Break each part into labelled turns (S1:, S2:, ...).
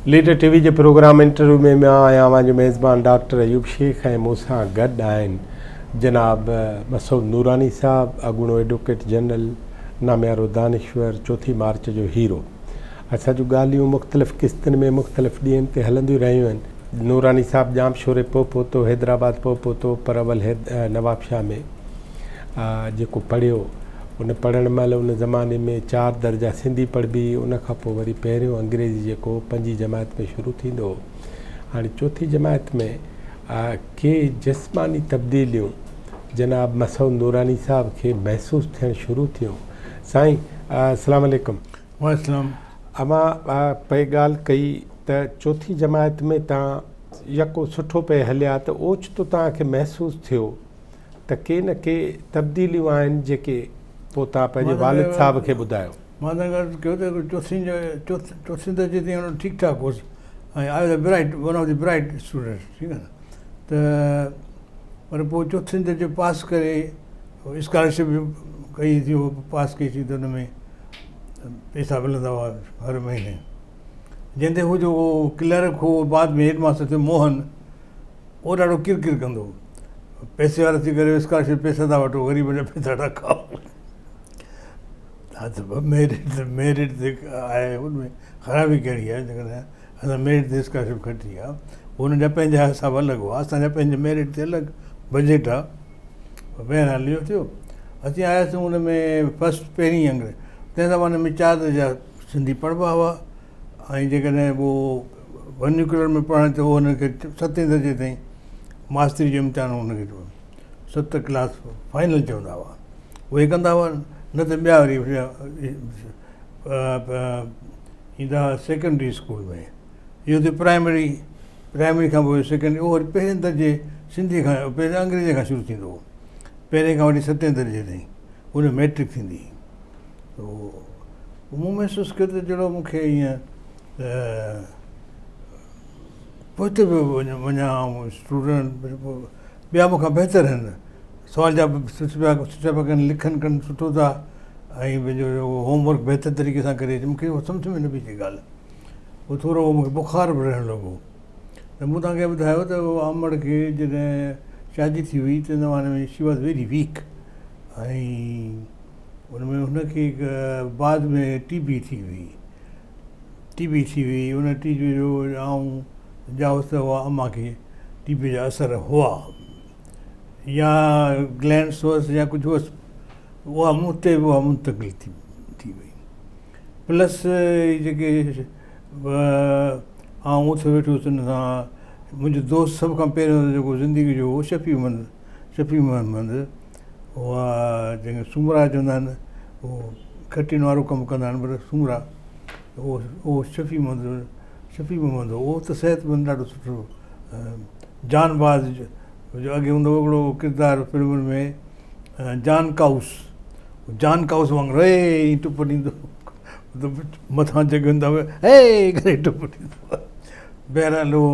S1: Leader ٽي V جي programme interview ۾ مان آهيان اوهان جو ميزبان ڊاڪٽر ايوب شيخ ۽ مون سان گڏ آهن جناب مسعود نوراني صاحب اڳوڻو ايڊووڪيٽ جنرل ناميارو دانشور چوٿين مارچ جو هيرو. اسان جون ڳالهيون مختلف قسطن ۾ مختلف ڏينهن تي هلنديون رهيون آهن. نوراني صاحب ڄامشوري پوء پهتو، حيدرآباد پوء پهتو پر اول نوابشاهه ۾ جيڪو پڙهيو ان پڙهڻ مهل ان زماني ۾ چار درجا سنڌي پڙهبي هئي ان کان پوء وري پهريون انگريزي جيڪو پنجين جماعت ۾ شروع ٿيندو هو. هاڻي چوٿين جماعت ۾ ڪي جسماني تبديليون جناب مسعود نوراني صاحب کي محسوس ٿيڻ شروع ٿيون. سائين السلام عليڪم.
S2: وعليڪم السلام.
S1: اوهان پئي ڳالهه ڪئي ته چوٿين جماعت ۾ توهان يڪو سٺو پئي هليا ته اوچتو توهان کي محسوس ٿيو ته ڪي نه ڪي تبديليون آهن جيڪي پوء توهان پنهنجي والد صاحب کي ٻڌايو.
S2: مان توهان کي عرض ڪيو ته چوٿين درجي تائين ٺيڪ ٺاڪ هوس ۽ I was a bright one of the bright students ٺيڪ آهي نه ته پر پوء چوٿين درجو پاس ڪري اسڪالرشپ به ڪئي ٿي پاس ڪئي ٿي ته ان ۾ پئسا ملندا هئا هر مهيني جنهن تي هو جيڪو ڪلرڪ هو بعد ۾ هيڊ ماستر ٿيو موهن اهو ڏاڍو ڪر ڪر ڪندو هو پئسي وارا ٿي ڪري اسڪالرشپ پئسا ٿا وٺو غريبن جا پئسا ٿا کائو. ها ته ميرٽ ميرٽ تي آهي ان ۾ خرابي ڪهڙي آهي جيڪڏهن اسان ميرٽ تي اسڪالرشپ کٽي آهي هنن جا پنهنجا حساب الڳ هئا اسان جا پنهنجا ميرٽ تي الڳ بجيٽ آهي بهرحال اهو ٿيو اسين آياسين ان ۾ فرسٽ پهرين انگريز تنهن زماني ۾ چار درجا سنڌي پڙهبا هئا ۽ جيڪڏهن پوء ورنيڪولر ۾ پڙهڻ ته اهو هنن کي ستين درجي تائين ماستري جو امتحان هن کي ست ڪلاس فائنل چوندا هئا اهي ڪندا هئا نه ته ٻيا وري ايندا هئا سيڪنڊري اسڪول ۾ اهو ٿيو پرائمري پرائمري کان پوء سيڪنڊري اهو وري پهرين درجي سنڌي کان پهرين انگريزي کان شروع ٿيندو هو پهرين کان وٺي ستين درجي تائين ان ميٽرڪ ٿيندي هئي مون محسوس ڪيو ته جهڙو مون کي ائين پوئتي پيو وڃان اسٽوڊنٽ ٻيا مون کان بهتر آهن سوال جواب سٺا پيا ڪن لکن ڪن سٺو ٿا ۽ پنهنجو هوم ورڪ بهتر طريقي سان ڪري اچن مون کي اهو سمجهه ۾ نه پئي اچي ڳالهه پوء ٿورو مون کي بخار به رهڻ لڳو ته مون توهان کي ٻڌايو ته امڙ کي جڏهن شادي ٿي هئي تنهن زماني ۾ شي واز ويري ويڪ ۽ ان ۾ هن کي هڪ بعد ۾ ٽي بي ٿي هئي ٽي بي ٿي هئي ان ٽي بي جو آئون ڄائس ته اها امان کي ٽي بي جا اثر هئا يا گلينڊس هئس يا ڪجهه هئس اها مون تي به اها منتقل ٿي ٿي وئي پلس هي جيڪي آئون اٿيو ويٺو هوس ان سان منهنجو دوست سڀ کان پهريون جيڪو زندگي جو هو شفيع محمد شفيع محمد اها جنهن کي سومرا چوندا آهن اهو کٽين وارو ڪم ڪندا آهن پر سومرا اهو اهو شفيع محمد شفيع محمد هو اهو ته صحت مند ڏاڍو سٺو جان باز جو اڳي هوندو هو هڪڙو ڪردار فلمن ۾ جان ڪائوس جان ڪائوس وانگر هي ٽپ ڏيندو مٿان جيڪي هوندا هئا هي ڪري ٽپ ڏيندو بهرحال اهو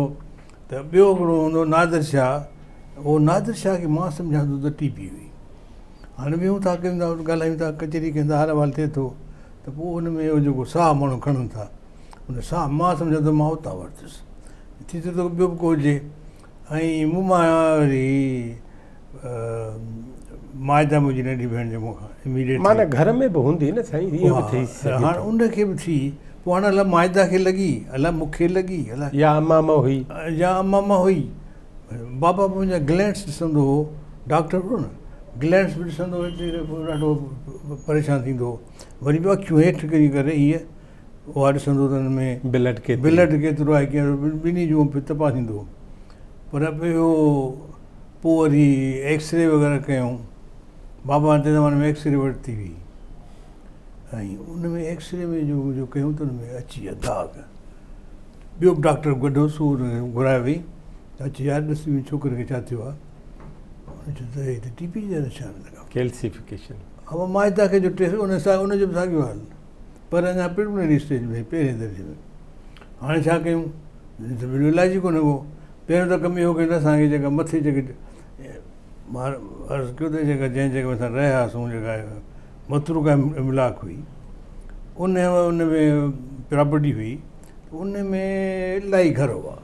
S2: ته ٻيو هڪڙو هوندو نادر شاهه اهو نادر شاهه کي مان سمجهان ٿو ته ٽي پي هئي هاڻي ويهون ٿا ڪيون ٿا ڳالهايون ٿا ڪچهري ڪيون ٿا حال احوال ٿئي ٿو ته پوء ان ۾ اهو جيڪو ساهه ماڻهو کڻن ٿا ان ساهه مان سمجهان ٿو مان اتان ورتس ٿي ٿو ته ٻيو به ڪو هجي ۽ مون مان وري ماجده منهنجي ننڍي ڀيڻ جو مون کان اميڊيٽلي
S1: معنيٰ گهر ۾ به هوندي نه سائين اهو به ٿي سگهي
S2: هاڻ ان کي به ٿي پوء هاڻ الاء ماجده کي لڳي الاء مون کي لڳي الاء
S1: يا امامه هئي
S2: يا امامه هئي بابا به منهنجا گلينڊس ڏسندو هو ڊاڪٽر هو نه گلينڊس به ڏسندو هو ڏاڍو پريشان ٿيندو هو وري به اکيون هيٺ ڪري ڪري هيء اها ڏسندو ته ان ۾
S1: بلڊ ڪيترو
S2: بلڊ ڪيترو آهي ڪيئن ٻنهي جون به تپاسيندو هو پر اهو پوء وري ايڪسري وغيره ڪيائون بابا تنهن زماني ۾ ايڪسري ورتي هئي ۽ ان ۾ ايڪسري ۾ جو جو ڪيون ته ان ۾ اچي ويا داغ ٻيو به ڊاڪٽر گڏ هوس اهو ان کي گهرايو وئي اچي يار ڏس ڇوڪري کي ڇا ٿيو آهي هن چيو ته هي ته ٽي بي جا نشان لڳا
S1: ڪيلسيفڪيشن
S2: ها ماجده کي جو ٽيسٽ ان سان ان جو به ساڳيو حال پر اڃا پرلمنري اسٽيج ۾ پهرين درجي ۾ هاڻي ڇا ڪيون ٻيو علاج ئي ڪونهي ڪو پهريون ته ڪم اهو ڪيون ته اسان کي جيڪا مٿي جيڪي مان عرض ڪيو ته جيڪا جنهن جڳهه ۾ اسان رهياسون جيڪا متروڪه املاڪ هئي ان ان ۾ پراپرٽي هئي ته ته ان ۾ الاهي گهر هئا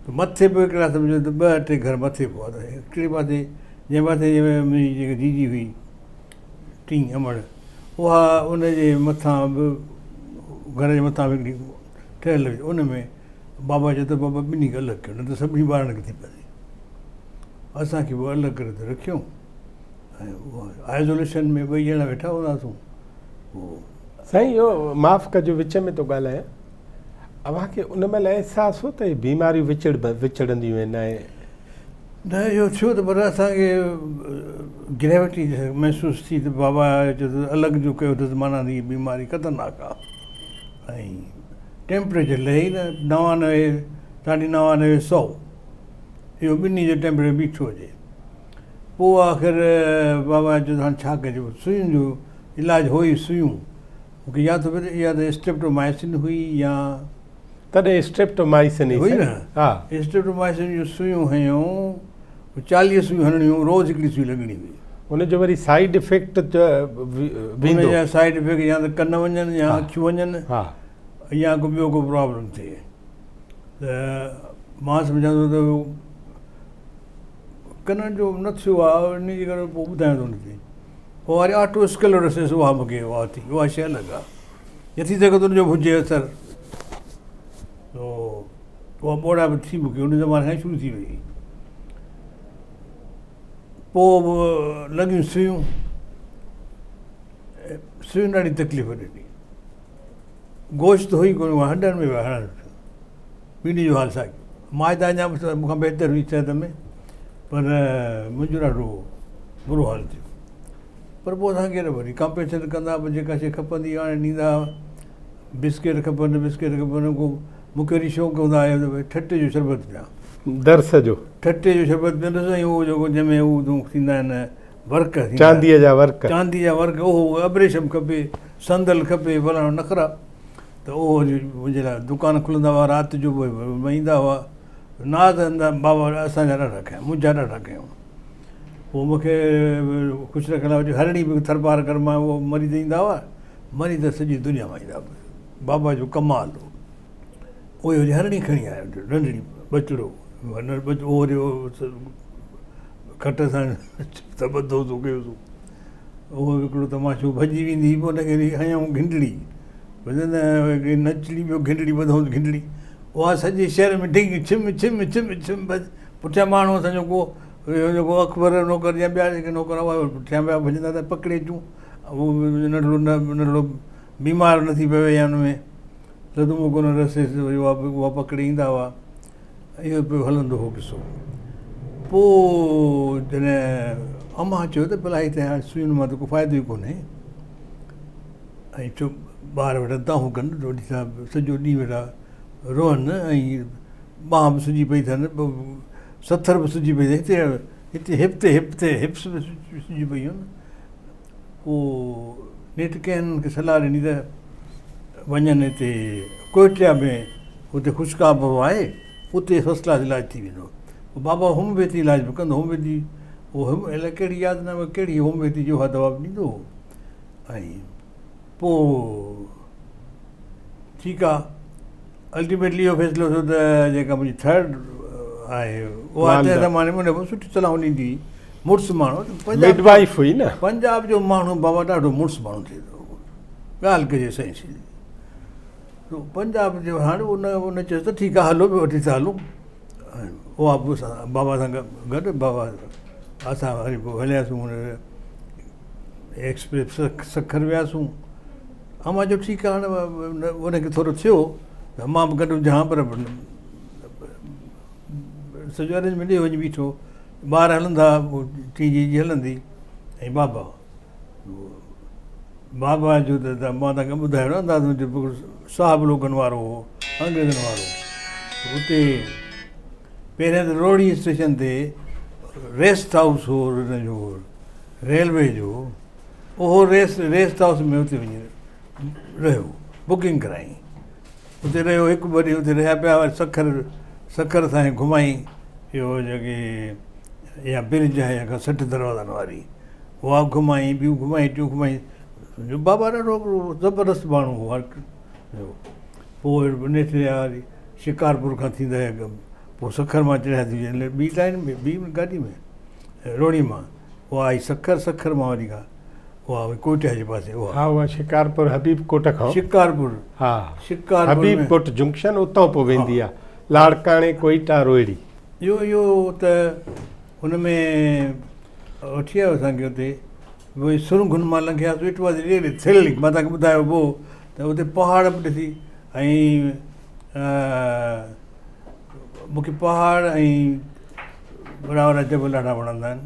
S2: ته مٿي به هڪڙا سمجهو ته ٻه ٽي گهر مٿي به هئا ته هڪڙي پاسي جنهن پاسي منهنجي جيڪا جيجي هئي ٽين امڙ اها ان جي مٿان به گهر جي مٿان به هڪڙي ٺهيل هئي ان ۾ بابا چيو ته بابا ٻنهي کي الڳ ڪيو نه ته سڀني ٻارن کي ٿي پوندي اسان کي به الڳ ڪري ته رکيو ۽ آئزوليشن ۾ ٻئي ڄڻا ويٺا هونداسون پوء.
S1: سائين اهو معاف ڪجو وچ ۾ ٿو ڳالهايان اوهان کي ان مهل احساس هو ته هي بيماريون وچڙ وچڙنديون آهن ۽.
S2: نه اهو ٿيو ته پر اسان کي گريوٽي محسوس ٿي ته بابا چيو ته الڳ جو ڪيو اٿس معنيٰ هي بيماري خطرناڪ آهي ۽ ٽيمپريچر لهي ئي نه 99 ساڍي 99 سو اهو ٻنهي جو ٽيمپريچر بيٺو هجي پوء آخر بابا چيو ته هاڻ ڇا ڪجي سوئين جو علاج هو ئي سوئيون مون کي ياد ٿو پئي ته اها ته اسٽريپٽومائسن هئي يا
S1: تڏهن اسٽريپٽومائسن
S2: هئي نه ها اسٽريپٽومائسن جون سوئيون هيون 40 سوئيون هڻڻيون روز هڪڙي سوئي لڳڻي هئي
S1: ان جو وري سائيڊ افيڪٽ ته ويندو
S2: ان جا سائيڊ افيڪٽ يا ته ڪن وڃن يا اکيون وڃن ها يا ڪو ٻيو ڪو پرابلم ٿئي ته مان سمجهان ٿو ته ڪنن جو نه ٿيو آهي ان جي ڪري پوء ٻڌايان ٿو ان تي پوء وري آٽو اسڪلروسس اها مون کي اها ٿي اها شيء الڳ آهي نه ٿي سگهي ٿو ان جو به هجي اثر تو اها ٻوڙا به ٿي مون کي ان زماني کان شروع ٿي وئي پوء لڳيون سيون سيون ڏاڍي تڪليف ڏني گوشت هئي ڪونه هنڊن ۾ هڻڻ ٻنهي جو حال ساڳيو. ماجده اڃا به مون کان بهتر هئي صحت ۾ پر منهنجو ڏاڍو برو حال ٿيو. پر پوء اسان کي وري ڪمپينسيٽ ڪندا پوء جيڪا شيء کپندي آڻي ڏيندا هئا. بسڪيٽ کپن ته بسڪيٽ کپن ڪو مون کي وري شوق هوندا هيو ته ڀئي ٺٽي جو شربت پيان.
S1: درس جو.
S2: ٺٽي جو شربت پيئندس ۽ اهو جيڪو جنهن ۾ هو ٿيندا آهن ورق ٿيندا آهن.
S1: چانديء جا ورق.
S2: چانديء جا ورق اهو ابريشم کپي، صندل کپي فلاڻو نخرا. ته اهو وري منهنجي لاء دڪان کلندا هئا رات جو به ايندا هئا ناز بابا اسان جا ڏاڍا ڪيا منهنجا ڏاڍا ڪيائون پوء مون کي خوش رکڻ لاء هرڻي به ٿرپارڪر مان اهو مريض ايندا هئا مريض سڄي دنيا مان ايندا هئا بابا جو ڪمال هو اهي وري هرڻي کڻي آيا ننڍڙي ٻچڙو اهو وري کٽ سان ٻڌو سو ڪيوسون اهو به هڪڙو تماشو ڀڄي ويندي هئي پوء ان کي وري هنيائون گهنڊڙي هڪڙي نچڙي ٻيو گهنڊڙي ٻڌائونس گهنڊڙي اها سڄي شهر ۾ ڍنگ ڇم ڇم ڇم ڇم بس پٺيان ماڻهو اسان جو ڪو اهو جيڪو اڪبر نوڪر يا ٻيا جيڪي نوڪر هئا پٺيان پيا ڀڄندا ته پڪڙي اچون اهو ننڍڙو ننڍڙو بيمار نه ٿي پوي يا ان ۾ صدمو ڪونه رسيس وري اها پڪڙي ايندا هئا اهو پيو هلندو هو قصو. پوء جڏهن امان چيو ته ڀلا هتي هاڻي سوئين مان ته ڪو فائدو ئي ڪونهي ۽ ڇو ٻار ويٺا دانهون ڪن وڏي صاحب سڄو ڏينهن ويٺا روئن ۽ ٻانهن به سڄي پئي اٿن سٿر به سڄي پئي هتي هتي هپ تي هپ تي هپس به سڄي پئي هن پوء نيٺ ڪنهن هنن کي صلاح ڏني ته وڃن هتي ڪوئٽيا ۾ اتي خشڪ آبهوا آهي اتي فرسٽ ڪلاس علاج ٿي ويندو. پوء بابا هوميوپيٿي علاج به ڪندو هوميوپيٿي اهو هوم الائي ڪهڙي ياد نه ڪهڙي هوميوپيٿي جي اها دوا به ڏيندو هو ۽ پوء ٺيڪ آ الٽيميٽلي اهو فيصلو ٿيو ته جيڪا منهنجي ٿرڊ آهي اها تنهن زماني ۾ ان سٺي صلاحون ڏيندي هئي مڙس ماڻهو
S1: مڊ وائيف هئي نه
S2: پنجاب جو ماڻهو بابا ڏاڍو مڙس ماڻهو ٿئي ٿو ڳالهه ڪجي سائين سي پنجاب جو هاڻي ان ان چيس ته ٺيڪ آهي هلو به وٺي ٿا هلون اها به بابا سان گڏ بابا اسان وري پوء هلياسون ايڪسپريس سکر وياسون امان چيو ٺيڪ آهي هاڻي ان کي ٿورو ٿيو ته مان به گڏ هجان پر سڄو ارينجمينٽ اهو وڃي بيٺو ٻار هلندا ٽين جي جي هلندي ۽ بابا بابا جو ته مان توهان کي ٻڌايو نه انداز منهنجو صاحب لوڪن وارو هو انگريزن وارو اتي پهريان ته روهڙي اسٽيشن تي ريسٽ هائوس هو ان جو ريلوي جو اهو ريسٽ ريسٽ هائوس ۾ اتي وڃي رهيو بڪنگ ڪرائي اتي رهيو هڪ ٻه ڏينهن اتي رهيا پيا وري سکر سکر سان گهمائي اهو جيڪي اها برج آهي جيڪا 60 دروازن واري اها گهمائي ٻيون گهمائي ٽيون گهمائي بابا ڏاڍو زبردست ماڻهو هو. پوء نيٺ وري شڪارپور کان ٿيندا پوء سکر مان چڙهياسين ٻي لائن ۾ ٻي گاڏي ۾ روهڙي مان اها آئي سکر، سکر مان وري ڪا اها وري ڪوئٽا جي پاسي اها.
S1: ها اها شڪارپور حبيب ڪوٽ کان.
S2: شڪارپور.
S1: ها شڪارپور حبيب ڪوٽ جنڪشن اتان پوء ويندي آ لاڙڪاڻي ڪوئٽا روهڙي.
S2: اهو اهو ته ان ۾ وٺي آيو اسان کي اتي وئي سرنگهن مان لنگهياسون it was really thrilling مان توهان کي ٻڌايو پوء ته اتي پهاڙ به ڏسي ۽ مون کي پهاڙ ۽ وڏا وڏا جبل ڏاڍا وڻندا آهن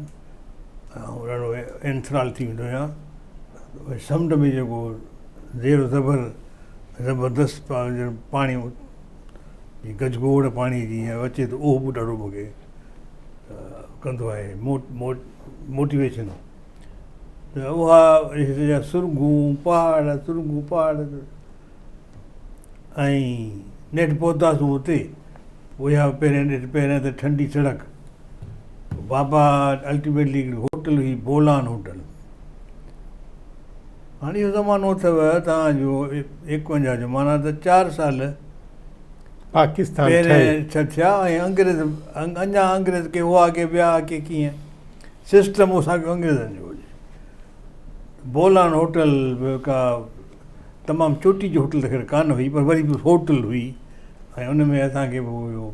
S2: ۽ ڏاڍو انٿرال ٿي ويندو آهيان سمنڊ ۾ جيڪو زير و زبر زبردست پاڻي گجگوڙ پاڻي جي اچي ٿو اهو به ڏاڍو مون کي ڪندو آهي موٽيويشن ته اها سرگون پهاڙ سرگون پهاڙ ۽ نيٺ پهتاسون اتي. اها پهرين نيٺ پهرين ته ٺنڊي سڙڪ. بابا الٽيميٽلي هڪڙي هوٽل هئي بولان هوٽل. هاڻي اهو زمانو اٿو توهان جو ايڪونجاهه جو معنيٰ ته چار سال
S1: پاڪستان
S2: پهرين ٿيا ۽ انگريز اڃا انگريز ڪي هئا ڪي ويا ڪي ڪيئن سسٽم اسان کي انگريزن جو هجي. بولان هوٽل به ڪا تمام چوٽي جي هوٽل ته خير ڪانه هئي پر وري به هوٽل هئي ۽ ان ۾ اسان کي به اهو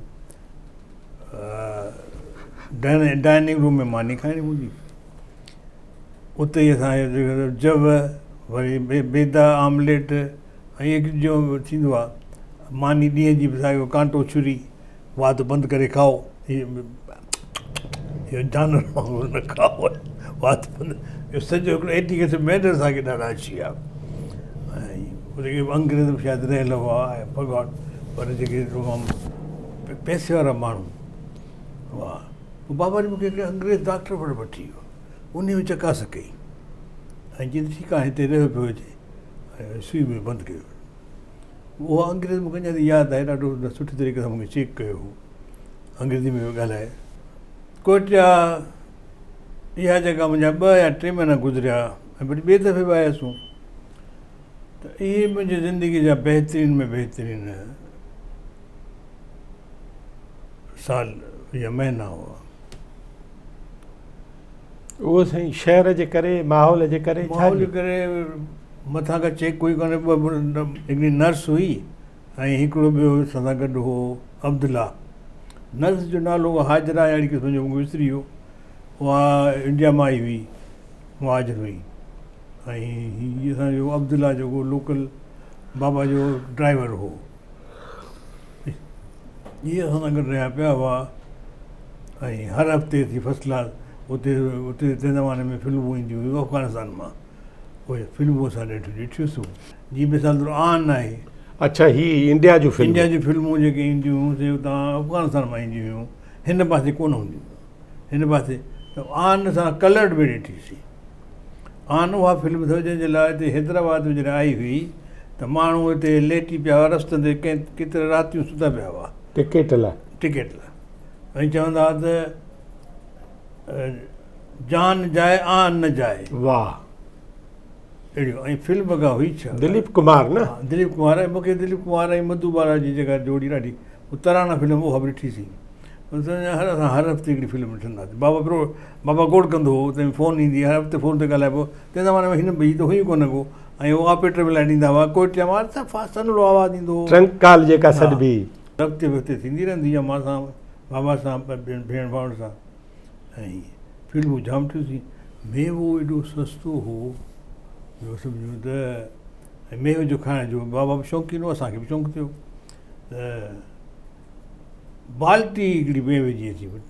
S2: ڊائننگ روم ۾ ماني کائڻي هوندي اتي ئي اسان جو وري بيدا آمليٽ ۽ هڪ جو ٿيندو آهي ماني ڏينهن جي به ساڳيو ڪانٽو ڇري وات بند ڪري کائو اهو جانور وانگر نه کائو وات بند اهو سڄو هڪڙو ايٽيڪيٽ مينر اسان کي ڏاڍا اچي ويا ۽ جيڪي انگريز به شايد رهيل هئا آء فارگاٽ پر جيڪي تمام پئسي وارا ماڻهو هئا پوء بابا جي مونکي هڪڙي انگريز ڊاڪٽر وٽ وٺي ويو ان به چڪاس ڪئي ۽ چي ٺيڪ آهي هتي رهيو پيو هجي ۽ سوئي ۾ بند ڪيو اهو انگريز مونکي اڃا تائين ياد آهي ڏاڍو سٺي طريقي سان مونکي چيڪ ڪيو هو انگريزي ۾ پيو ڳالهائي. ڪوئٽيا اها جڳهه منهنجا ٻه يا ٽي مهينا گذريا ۽ وري ٻئي دفعي به آياسون ته اهي منهنجي زندگي جا بهترين ۾ بهترين سال يا مهينا هئا.
S1: اهو سائين شهر جي ڪري ماحول جي ڪري
S2: ماحول جي ڪري مٿان کان چيڪ ڪوئي ڪونه هڪڙي نرس هئي ۽ هڪڙو ٻيو اسان سان گڏ هو عبدالله نرس جو نالو حاجره يا اهڙي قسم جو مونکي وسري ويو اها انڊيا مان آئي هئي مهاجر هئي ۽ هي اسان جو عبدالله جيڪو لوڪل بابا جو ڊرائيور هو اهي اسان سان گڏ رهيا پيا هئا ۽ هر هفتي ٿي فرسٽ ڪلاس اتي اتي تنهن زماني ۾ فلمون اينديون هيون افغانستان مان اهي فلمون اسان ڏٺيون ڏٺيونسون جيئن مثال طور آن آهي.
S1: اڇا هي انڊيا جون فلمون.
S2: انڊيا جون فلمون جيڪي اينديون هيون سي اتان افغانستان مان اينديون هيون هن پاسي ڪونه هونديون هيون هن پاسي ته آن اسان ڪلرڊ ۾ ڏٺي سي آن اها فلم اٿو جنهن جي لاء هتي حيدرآباد ۾ جڏهن آئي هئي ته ماڻهو هتي ليٽي پيا هئا رستن تي ڪنهن ڪيترا راتيون ستا پيا هئا
S1: ٽڪيٽ لاء
S2: ٽڪيٽ لاء ۽ چوندا هئا ته جان جائي آن نه جائي
S1: واهه
S2: اهڙيون ۽ فلم ڪا هئي ڇا؟
S1: دليپ ڪمار نه؟
S2: ها دليپ ڪمار ۽ مونکي دليپ ڪمار ۽ مڌو بالا جي جيڪا جوڙي ڏاڍي هو ترانا فلم اها به ڏٺي سين هر اسان هر هفتي هڪڙي فلم ڏسندا هئاسين بابا پرو بابا گوڙ ڪندو هو تنهن فون ايندي هر هفتي فون تي ڳالهائبو تنهن زماني ۾ هن هي ته هئي ڪونه ڪو ۽ هو آپريٽر به لائي ڏيندا هئا ڪوئٽيا مان صفا سنهڙو آواز ايندو هو
S1: ٽرنڪ ڪال جيڪا سڏبي
S2: هفتي هفتي ٿيندي رهندي هئي مان سان بابا سان ٻين ڀيڻ ڀائرن سان ۽ فلمون جام ڏٺيونسين. ميوو ايڏو سستو هو جو سمجهو ته ۽ ميوي جو کائڻ جو بابا به شوقين هو اسان کي به شوق ٿيو ته بالٽي هڪڙي ميوي جي اچي وئي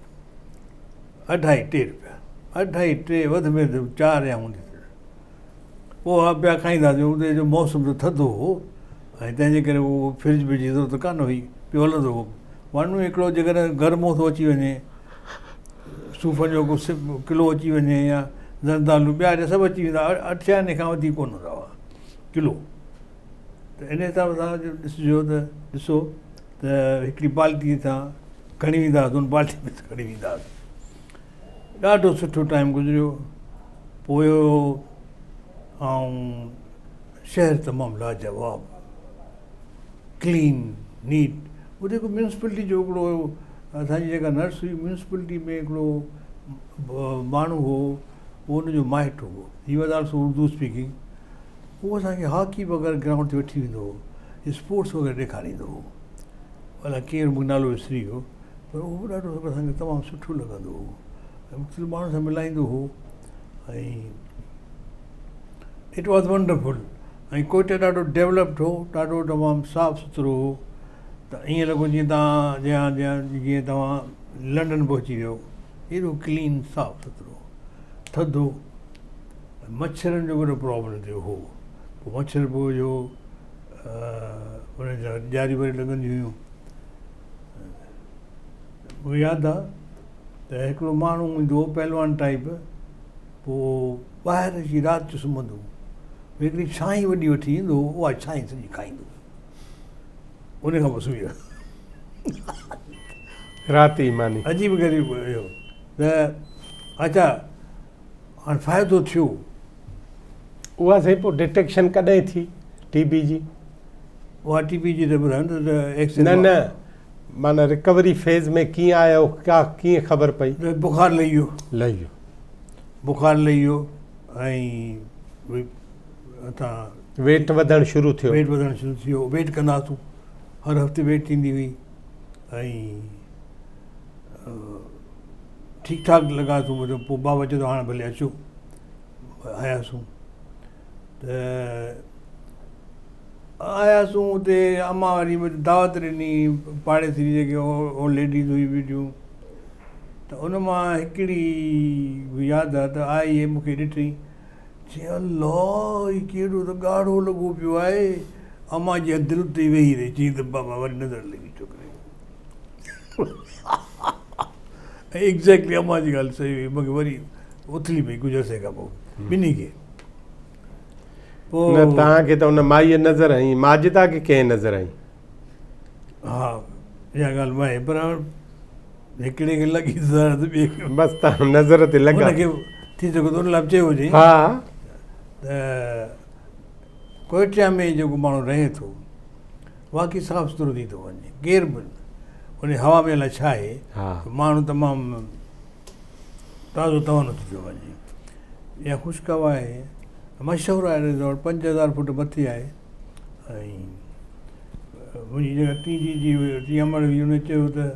S2: اڍائي ٽي روپيا اڍائي ٽي وڌ ۾ وڌ چار يا هوندي اها پيا کائينداسين اتي جو موسم ته ٿڌو هو ۽ تنهن جي ڪري اهو فرج برج جي ضرورت ڪانه هئي پيو هلندو هو وڻ هڪڙو جيڪڏهن گرمو ٿو اچي وڃي صوفن جو ڪو ڪلو اچي وڃي يا زردالو ٻيا جا سڀ اچي ويندا اٺ آني کان وڌيڪ ڪونه هوندا هئا ڪلو ته ان حساب سان ڏسجو ته ڏسو ته هڪڙي بالٽي سان کڻي ويندا هئاسون بالٽي ۾ کڻي ويندا هئاسون ڏاڍو سٺو ٽائيم گذريو پوء آئون شهر تمام لاجواب. ڪلين نيٽ اتي هڪ ميونسپلٽي جو هڪڙو اسان جي جيڪا نرس هئي ميونسپلٽي ۾ هڪڙو ماڻهو هو اهو ان جو مائٽ هو he was also Urdu speaking اهو اسان کي هاڪي وغيره گرائونڊ تي وٺي ويندو هو اسپورٽس وغيره ڏيکاريندو هو الائي ڪير مون کي نالو وسري ويو پر اهو به ڏاڍو اسان کي تمام سٺو لڳندو هو ۽ مختلف ماڻهن سان ملائيندو هو ۽ it was wonderful ۽ Quetta ڏاڍو ڊيولپڊ هو ڏاڍو تمام صاف سٿرو هو ته ائين لڳو جيئن توهان جيان جيان جيئن توهان لنڊن پهچي ويو ايڏو ڪلين صاف سٿرو ٿڌو مڇرن جو وڏو پرابلم ٿيو هو پوء مڇر پوء جو ان جا ڄاريون وري لڳنديون هيون مون کي ياد آ ته هڪڙو ماڻهو ايندو هو پهلوان ٽائيپ پوء ٻاهر اچي رات جو سمهندو هو هڪڙي ڇانهين وڏي وٺي ايندو هو اها ڇانهين سڄي کائيندو هو ان کان پوء سمهي رهندو
S1: رات جي ماني
S2: عجيب غريب هيو ته اچا هاڻ فائدو ٿيو.
S1: اها سائين پوء ڊٽيڪشن ڪڏهن ٿي ٽي بي جي؟
S2: اها ٽي بي جي ته ٻڌايو نه ته ايڪسري
S1: نه نه معنيٰ رڪوري فيز ۾ ڪيئن آيو ڪا ڪيئن خبر پئي؟
S2: بخار لهي ويو.
S1: لهي ويو.
S2: بخار لهي ويو ۽ اتان
S1: ويٽ وڌڻ شروع ٿيو.
S2: ويٽ وڌڻ شروع ٿي ويو. ويٽ ڪندا هئاسون هر هفتي ويٽ ٿيندي هئي ۽ ٺيڪ ٺاڪ لڳاسون مطلب پوء بابا چيو ته هاڻ ڀلي اچو آياسون ته آياسون اتي امان وري دعوت ڏني پاڙيسري جيڪي اولڊ ليڊيز هئي بيٺيون ته ان مان هڪڙي ياد آ ته آئي مون کي ڏٺي چي الله هي ڪيڏو ته ڳاڙهو لڳو پيو آهي امان جي دل تي ويهي رهي چي ته بابا وري نظر لڳي ڇوڪري ۽ ايگزيڪٽلي امان جي ڳالهه صحيح هئي مونکي وري اٿلي پئي ڪجهه عرصي کان پوء ٻنهي کي
S1: پوء نه توهان کي ته ان مائيء نظر هنئي ماجده کي ڪنهن نظر هنئي؟
S2: ها اها ڳالهه به آهي پر هڪڙي کي لڳي ته ٻئي کي
S1: بس توهان نظر تي لڳا
S2: ان کي ٿي سگهي ٿو ان لاء به چيو هجي
S1: ها
S2: ته ڪوئٽيا ۾ جيڪو ماڻهو رهي ٿو واقعي صاف سٿرو ٿي ٿو وڃي ڪير به ان هوا ۾ الائي ڇا آهي ماڻهو تمام تازو توانو ٿي ٿو وڃي اها خشڪ هوا آهي مشهور آهي ريزورٽ 5000 فوٽ مٿي آهي ۽ منهنجي جيڪا ٽين جي جي ٽين امڙ هئي ان چيو ته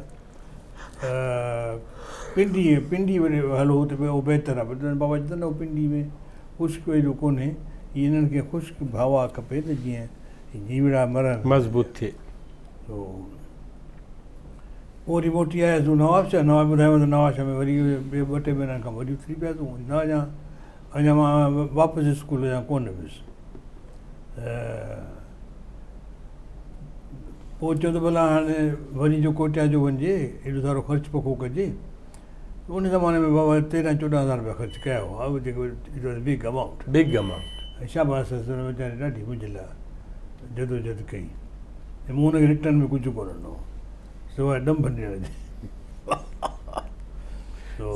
S2: پنڊي پنڊي وري هلو اتي اهو بهتر آهي پر بابا چي ٿو نه پنڊي ۾ خشڪ ايڏو ڪونهي هنن کي خشڪ هوا کپي ته جيئن جيوڙا مرن.
S1: مضبوط ٿئي.
S2: سو پوء وري موٽي آياسون نوابشاهه، نواب ٻڌايو ته نوابشاهه ۾ وري ٻئي ٻه ٽي مهينن کان وري اٿري پياسون نه اڃا اڃا مان واپس اسڪول اڃا ڪونه ويس ته پوء چيو ته ڀلا هاڻي وري جو ڪوئٽيا جو وڃجي ايڏو سارو خرچ پکو ڪجي ان زماني ۾ بابا تيرهن چوڏهن هزار روپيا خرچ ڪيا هئا اهو جيڪو it was big amount.
S1: Big amount.
S2: ۽ شاباس اٿس ان ويچاري ڏاڍي منهنجي لاء جدوجهد ڪئي ۽ مون ان کي ريٽرن ۾ ڪجهه ڪونه ڏنو سواء ڏنڀ ڏيڻ جي.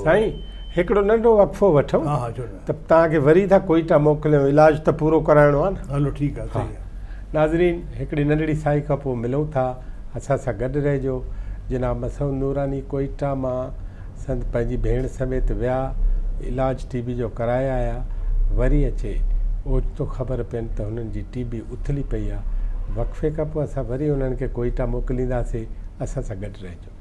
S1: سائين هڪڙو ننڍو وقفو وٺون
S2: ها ها ڇو نه.
S1: ته توهان کي وري ٿا ڪوئيٽا موڪليون علاج ته پورو ڪرائڻو آهي نه.
S2: هلو ٺيڪ آهي صحيح آهي.
S1: ناظرين هڪڙي ننڍڙي سائي کان پوء ملون ٿا اسان سان گڏ رهجو جناب مسعود نوراني ڪوئيٽا مان سند پنهنجي ڀيڻ سميت ويا علاج ٽي بي جو ڪرائي آيا وري اچي اوچتو خبر پين ته هنن جي ٽي بي اٿلي پئي آ وقفي کان پوء اسان وري انهن کي ڪوئيٽا موڪلينداسي اسان سان گڏ رهجو.